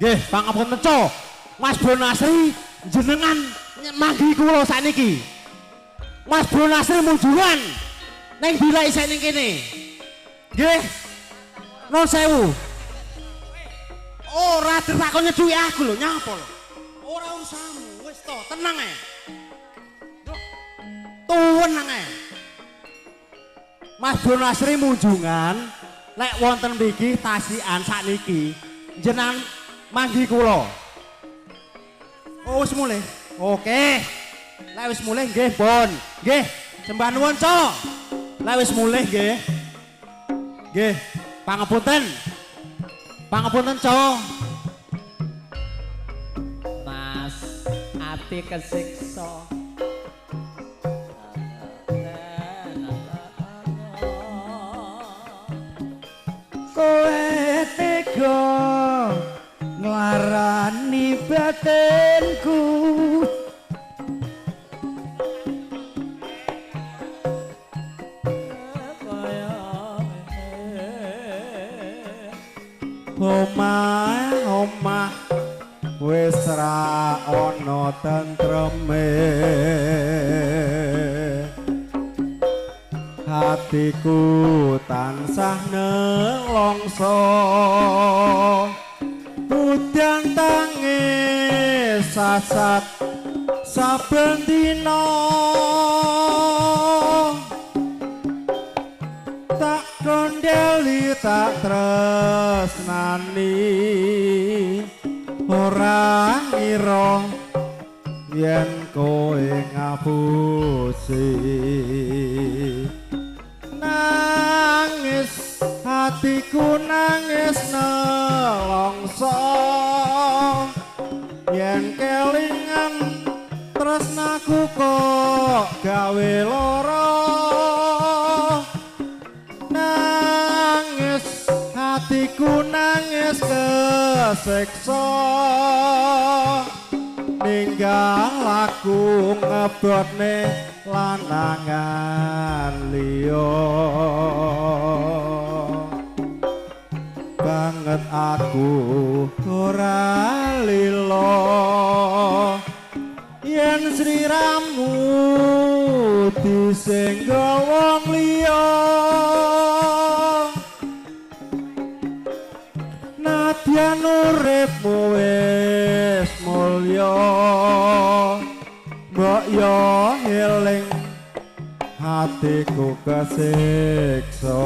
Nggih, pangapunten Co. Mas Bro Nasri jenengan manggi kula sakniki. Mas Bro Nasri munjuran neng bila isih ning kene. Nggih. Nuwun sewu. Ora ditakon nyeduki aku lho, nyapa lho. Ora urusanmu, wis to, tenang ae. Tuwenang ae. Mas Bro Nasri munjungan lek wonten mriki tasikan sakniki jenengan manggi kula. Oh wis mulih. Oke. Lek wis mulih nggih, Pun. Nggih, sembah nuwun, Co. Lek wis mulih nggih. Nggih, pangapunten. Pangapunten, Co. Mas, ati kesiksa. Kowe tega nglarani batinku. Omah omah wis ra ana tentreme. Hatiku tansah nelongso. Udan tangis sasat saben dina. Tak kondeli tak tresnani ora ngira yen kowe ngapusi. Nangis hatiku nangis nelongso yen kelingan tresnaku kok gawe lara. Nangis hatiku nangis kesiksa ninggal aku ngebotne lanangan liya. Banget aku ora lila yen sliramu disenggol wong liya. Nadyan uripmu wis mulya mbok yo eling hatiku kesiksa.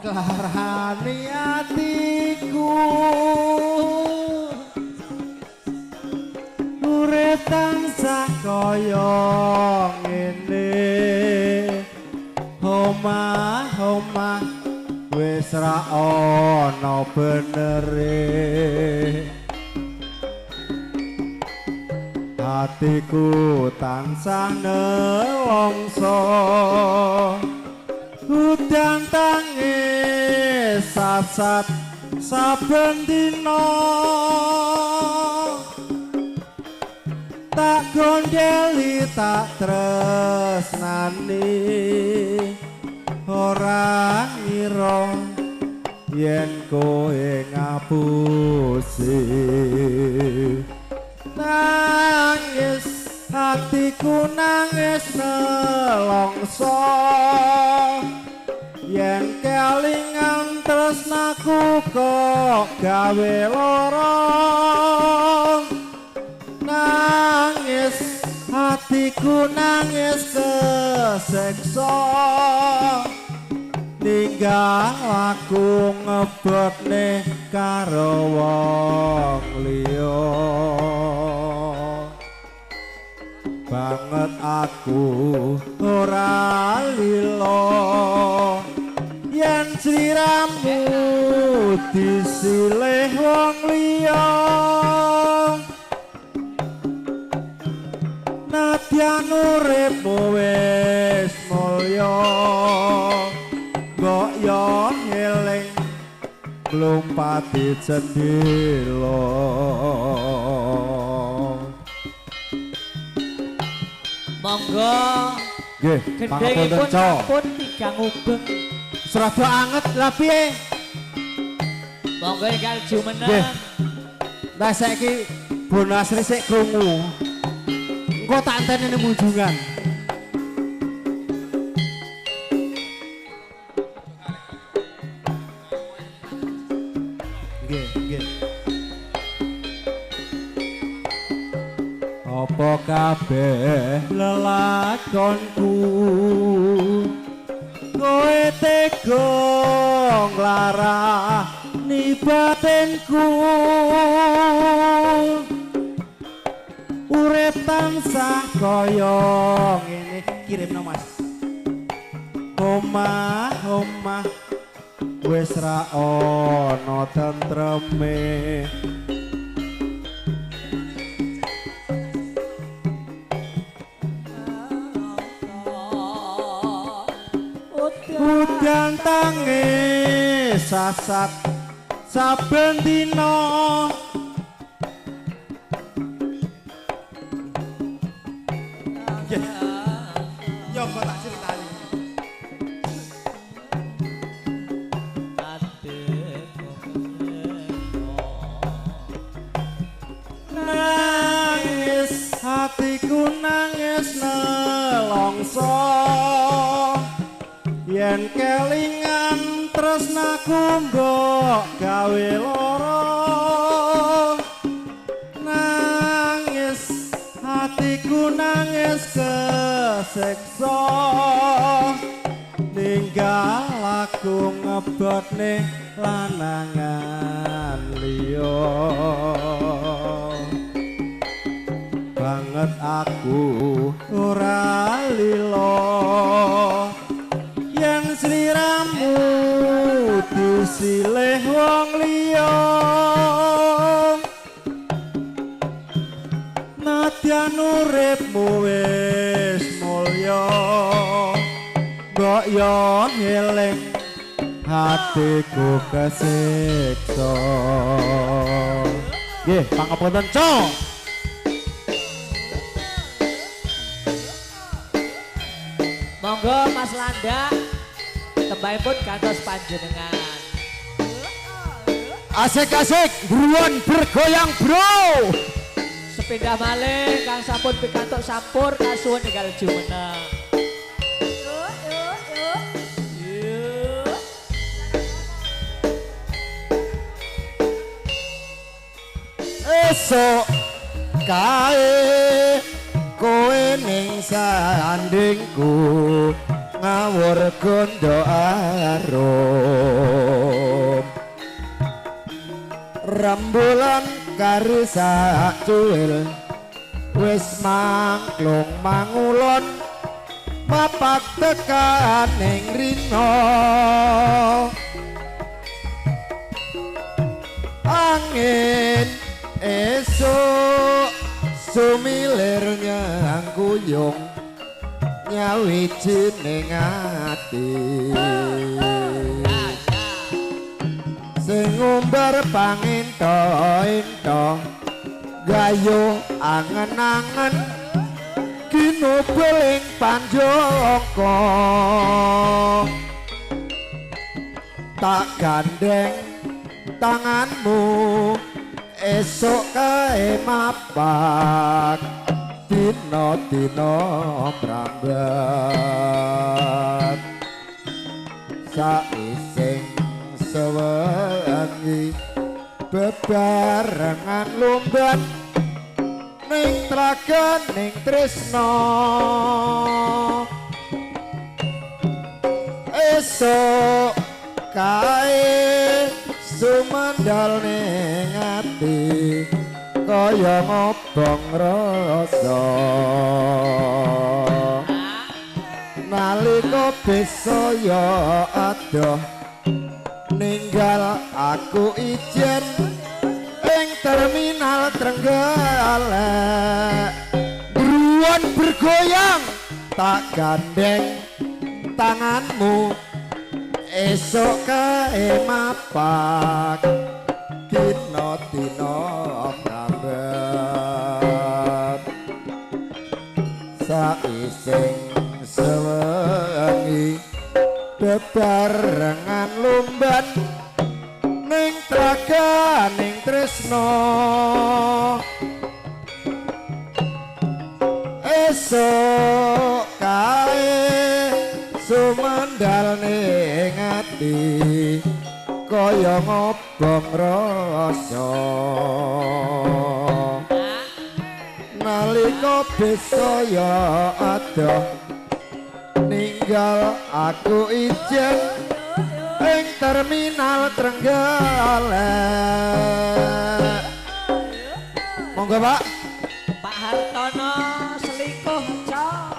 Nglarani atiku urip tansah kaya ngene. Omah omah wis ra ana benere. Hatiku tansah nelongso. Udan tangis sasat saben dina. Tak gondeli tak tresnani ora ngira yen kowe ngapusi. Nangis hatiku nangis nelongso yen kelingan tresnaku kok gawe lara. Nangis hatiku nangis kesiksa ninggal aku ngebotne karo wong liya. Banget aku ora lilo yen sliramu disilih wong liya. Nadyan uripmu wis mulya, mbok yo ngeling nglumpati cendhela. Monggo. Nggih, gendhengipun sampun tigang ubeng. Serada anget lah piye? Monggo enggal jumeneng. Nggih. Lah saiki Bonasri sik krungu. Engko tak enteni ning munjungan. Nggih, nggih. Apa kabeh lelakonku kowe tega nglarani batinku, urip tansah kaya ngene. Kirimno Mas. Omah omah wis ra ana tentreme. Udan tangis sasat saben dina. Yo kok tak critani. Nangis hatiku nangis nelongso yen kelingan tresnaku mbok gawe lara. Nangis hatiku nangis kesiksa ninggal aku ngebotne lanangan liya. Banget aku ora lilo yen sliramu disilih wong liya. Nadyan uripmu wis mulya, mbok yo ngeling hatiku kesiksa. Nggih, pangapunten, Cok. Monggo Mas Landa, tembangipun gantos panjenengan. Asik-asik, buruan bergoyang bro. Sepindah malih kang sampun pikantuk sampur kasuwun enggal jumeneng. Esuk kae kowe ning sandingku ngawur gondo arum, rembulan kari sak cuwil wis mangklung mangulon mapak tekan ning rino. Angin esuk sumilir nyangkuyung nyawiji ning ati, sing ngumbar pangento-ento gayo angen-angen kinubel ing panjangka. Tak gandeng tanganmu esuk kae mapak dina-dina mrambat saising sewengi bebarengan lumban ning tlaganing tresna. Esuk kae sumandal ning ati kaya ngobong rasa. Nalika besa ya adoh ninggal aku ijen ing terminal Trenggalek. Bruwon bergoyang tak gandeng tanganmu, esok kae mapak dina-dina mrambet. Saising sewengi bebarengan lumban ning tlaganing tresna. Esuk kae sumendal ning ati kaya ngobong rasa. Nalika besa ya adoh ninggal aku ijen ing terminal Trenggalek. Monggo Pak. Pak Hartono selingkuh cok.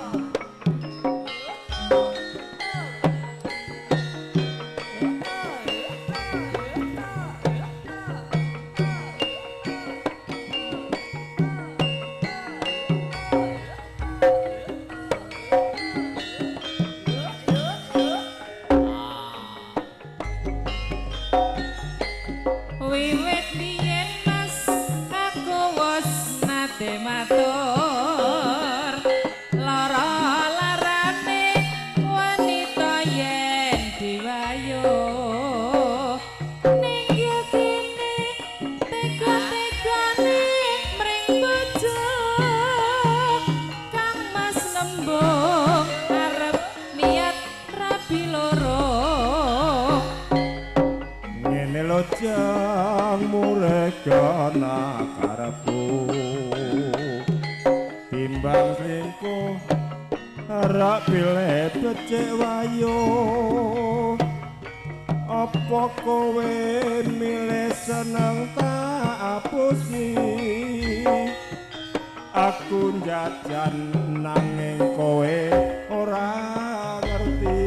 Wiwit biyen Mas aku wis nate matur lara larane wanita yen diwayo ning yo kene tega-tegane mring bojo Kang Mas nembung arep niat rabi loro. Ngene lho jang muregana karepku timbang selingkuh rak pilih becik wayo. Apa kowe milih seneng tak apusi? Aku njajan nanging kowe ora ngerti.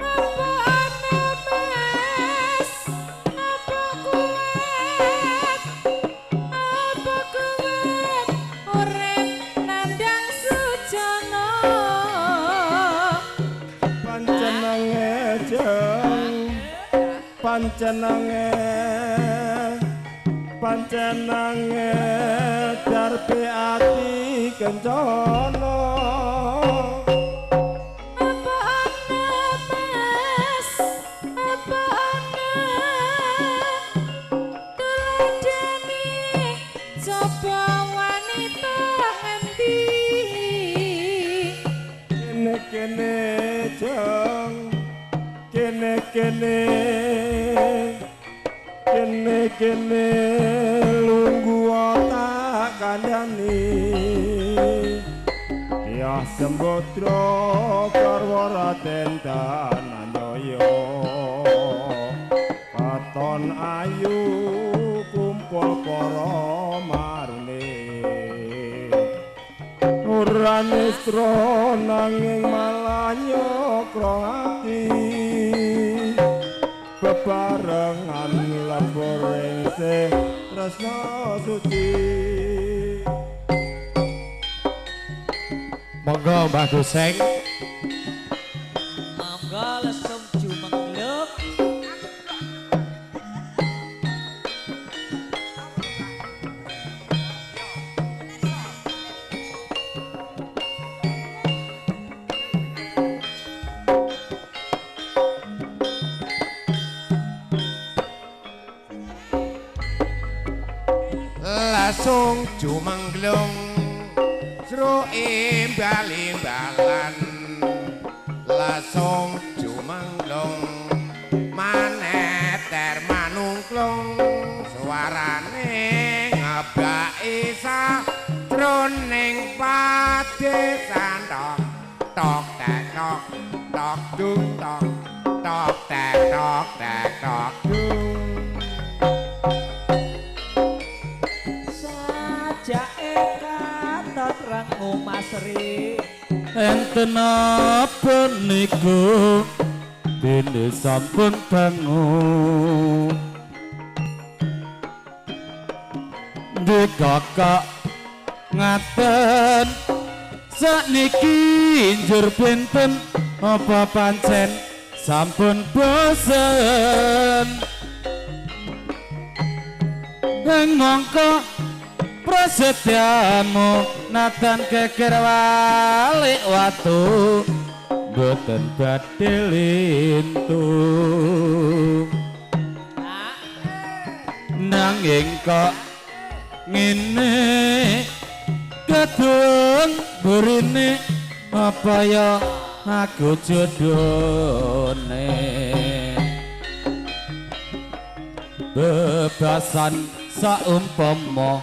Apa ana Mas? Apa kuat? Apa kuat urip nandang sujana? Pancenenge jeng, pancenenge, pancenenge darbe ati kencana. Apa ana Mas? Apa ana tuladhane coba wanita ngendi? Kene kene jeng, kene kene, kene kene lungguh tak kandhani. Ya Sembodra garwa Raden Dananjaya, katon ayu kumpul para marune. Ora nestra nanging malah nyokro ati, bebarengan lebur ing tresna suci. Monggo Mbah Goseng. Monggo lesung jumengluk. Lesung jumengglung jero imbal-imbalan, lesung jumengglung maneter manungklung, suarane ngebaki sajroning padesan. Tok tok tek tok tok dung tok tok tek tok tek tok dung. Sajake katon rengu Mas Ri. Enten apa niku dene sampun dangu. Nggih kakak ngaten sakniki njur benten apa pancen sampun bosen. Ing mongko prasetyamu natan keker walik watu mboten badhe lintu. Nanging kok ngene kedung burine apa ya aku jodone. Bebasan saumpama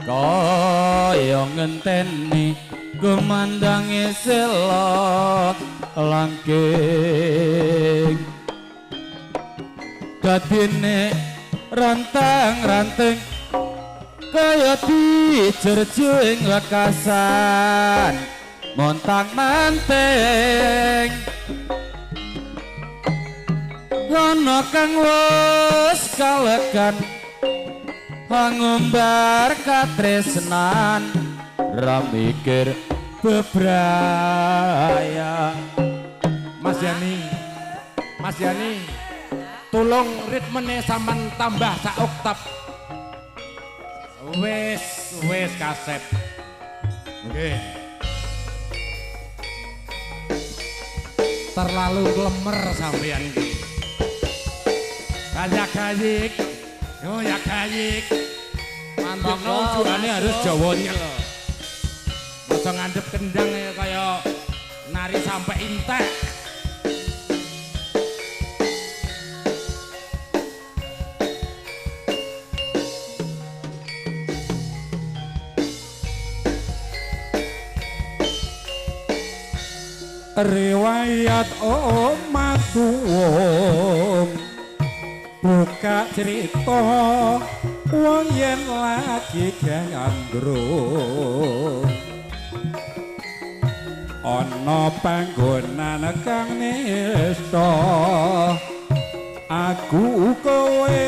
kaya ngenteni kumandange sela langking. Dadine rantang-ranting kaya dijerjing lekasan montang manting. Ana kang wis kalekan ngumbar katresnan ra mikir bebraya. Mas Yani, Mas Yani, tolong ritmene sampean tambah sak oktav. Wis, wis kasep. Nggih. Terlalu lemer sampean iki. Kayak kayik. Yo ya kayik. Mantap tujuane harus Jawa nyel. Aja ngandhep kendang kaya nari sampai intek. Riwayat omah suwung buka cerita wong yen lagi gandrung ana panggonan kang nista aku kowe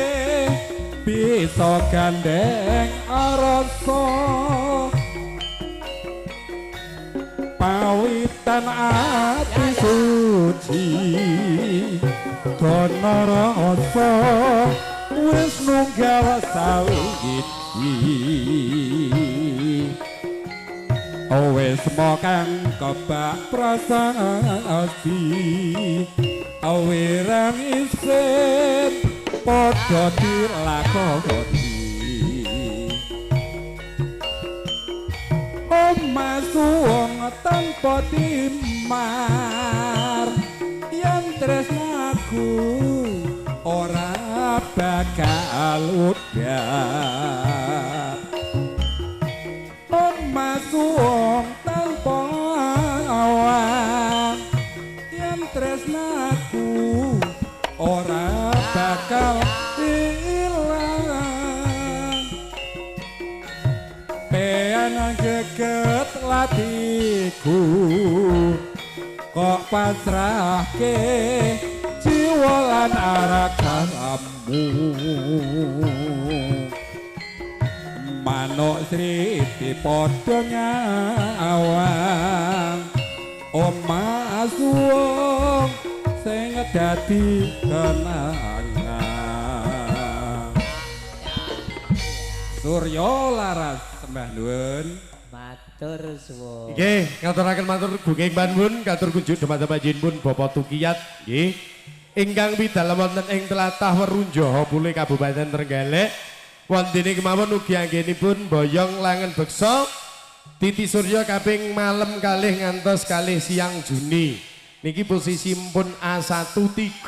bisa gandeng rasa pawitan ati suci kono rasa wis nunggal sawiji wis mokang kebak prasasti awirang isin padha dilakoni omah suwung tanpa timar yen tresnaku ora bakal udan. Omah suwung tanpa awan yen tresnaku ora bakal ilang. Pean geget latiku kok pasrahke jiwa lan arakamu. Manuk sriti padha ngawang omah suwung sing dadi kenangan. Surya Laras sembah nuwun. Matur suwun. Nggih, ngaturaken matur gunging panuwun katur kunjuk dumateng panjenengan Bapak Tukiyat nggih. Ingkang pidalem wonten ing tlatah Werunjaha Pule Kabupaten Trenggalek. Wontene kemawon ugi anggenipun boyong langen beksa Titi Surya kaping malem kalih ngantos kalih siang Juni. Niki posisi pun A13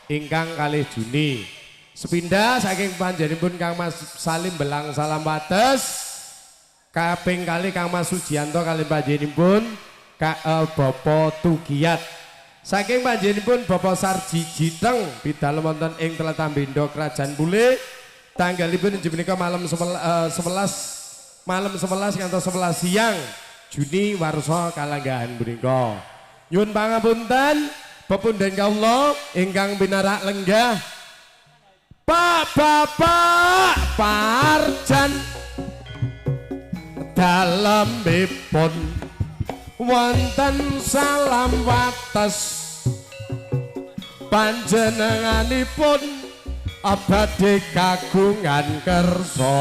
ingkang kalih Juni. Sepindah saking panjenenganipun Kang Mas Salim Belang Salam Wates kaping kalih Kang Mas Sujianto kalih panjenenganipun Bapak Tugiyat. Saking panjenenganipun Bapak Sarji Jiteng pidalem wonten ing Tlatah Bendo Krajan Pule tanggalipun inggih menika malam 11 malam 11 ngantos 11 siang Juni warsa kalanggahan punika. Nyuwun pangapunten pepundhen kawula ingkang pinarak lenggah Pak Bapak Parjan dalemipun wonten salam wates panjenenganipun badhe kagungan kersa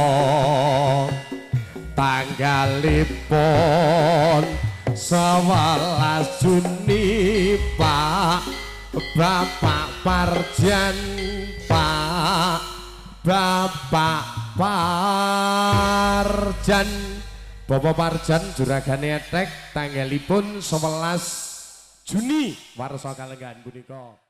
tanggalipun 11 Juni Pak Bapak Parjan Pak Bapak Parjan Bapak Parjan juragane etek tanggalipun 11 Juni warsa kalenggahan punika.